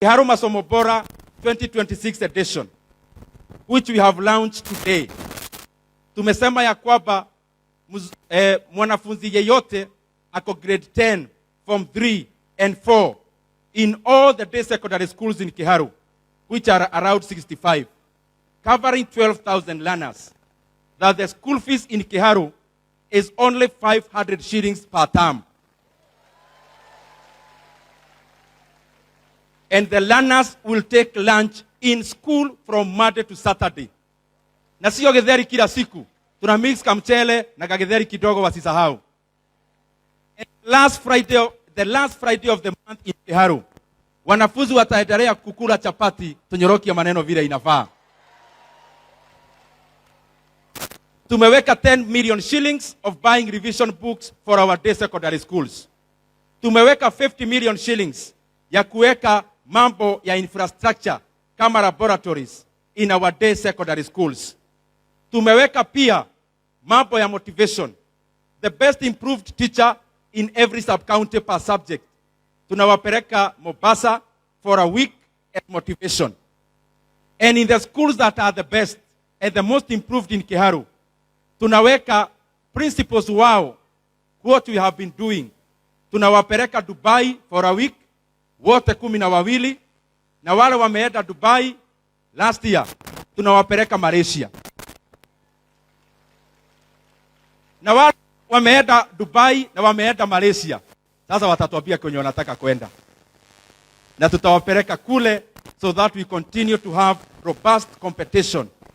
Kiharu Masomo Bora 2026 edition, which we have launched today. Tumesema ya kwamba mwanafunzi yeyote ako grade 10, form 3 and 4 in all the day secondary schools in Kiharu, which are around 65, covering 12,000 learners, that the school fees in Kiharu is only 500 shillings per term. And the learners will take lunch in school from Monday to Saturday. Na sio githeri kila siku. Tuna mix kamchele na kagitheri kidogo wasisahau. And last Friday, the last Friday of the month in Kiharu, wanafunzi wataendelea kukula chapati, tunyorokie maneno vile inafaa. Tumeweka 10 million shillings of buying revision books for our day secondary schools. Tumeweka 50 million shillings ya kuweka mambo ya infrastructure kama laboratories in our day secondary schools. Tumeweka pia mambo ya motivation. The best improved teacher in every sub-county per subject. Tunawapeleka Mombasa for a week at motivation. And in the schools that are the best and the most improved in Kiharu, tunaweka principals wao, what we have been doing. Tunawapeleka Dubai for a week, wote 12, na wale wameenda Dubai last year, tunawapeleka Malaysia. Na wale wameenda Dubai na wameenda Malaysia, sasa watatuambia kwenye wanataka kwenda. Na tutawapeleka kule so that we continue to have robust competition